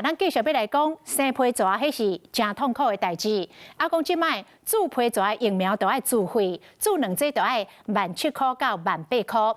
咱繼續欲來講生批蛇，彼是誠痛苦的代誌。啊，講這擺注批蛇疫苗都愛自費，注兩劑都愛17,000塊到18,000塊。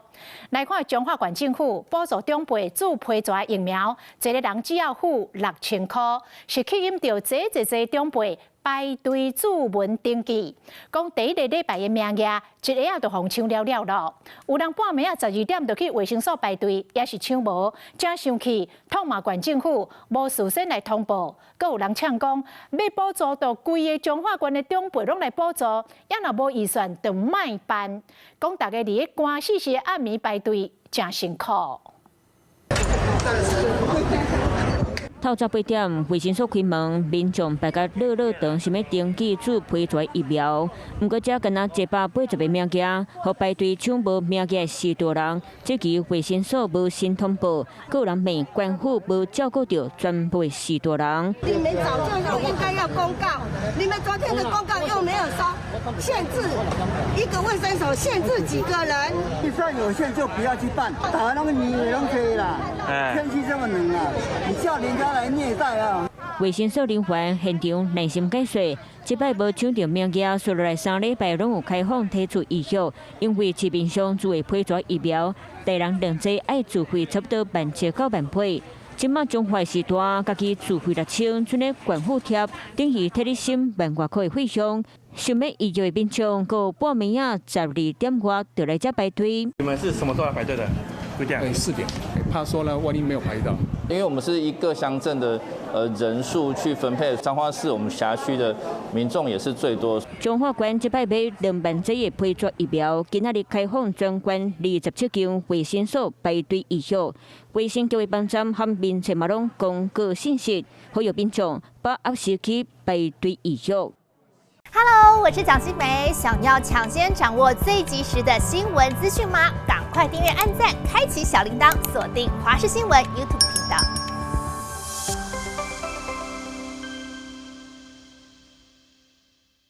來看彰化縣政府補助長輩注批蛇疫苗，一个人只要付6000塊，是吸引著濟濟濟長輩排隊注文登記。講第一个禮拜的名額，一下仔就予搶了了囉。有人半暝仔12點就去衛生所排隊，也是搶無，誠生氣，痛罵縣政府無事先來通報。閣有人嗆講，欲補助就規个彰化縣的長輩攏來補助，也若無預算就莫辦。講逐家佇咧寒死死的暗暝排隊，誠辛苦。透早8點，衛生所開門，民眾排甲落落長，想欲登記注批蛇疫苗。毋過這敢若180個名額，予排隊搶無名額的序大人。這期衛生所無先通報，閣有人罵縣府無照顧著全部的序大人。你們早就應該要公告，你們昨天的公告又沒有說限制一個衛生所限制幾個人。預算有限就不要去辦，打那個你攏可以啦。天氣這麼冷啊，你叫人家來虐待啊！衛生所人員現場耐心解說，這擺無搶著名額，紲落來3禮拜攏有開放提出預約，因為市面上注的批蛇疫苗，大人兩劑愛自費差不多17,000到18,000。這馬彰化序大，家己自費6000，賰咧縣府貼，等於替你省1萬外塊的費用。想欲預約的民眾，閣半暝仔12點外就來遮排隊。你們是什麼時候來排隊的？幾點？4點，怕說呢，萬一沒有排到。因為我們是一個鄉鎮的人數去分配，彰化市我們轄區的民眾也是最多。彰化縣這擺買2萬劑的批蛇疫苗，今仔日開放全縣27間衛生所排隊預約，衛生局的網站和面冊嘛攏公告信息，呼籲民眾把握時機排隊預約。 Hello，我是蔣新梅，想要搶先掌握最及時的新聞資訊嗎？趕快訂閱、按讚、開啟小鈴鐺，鎖定華視新聞 YouTube 頻道。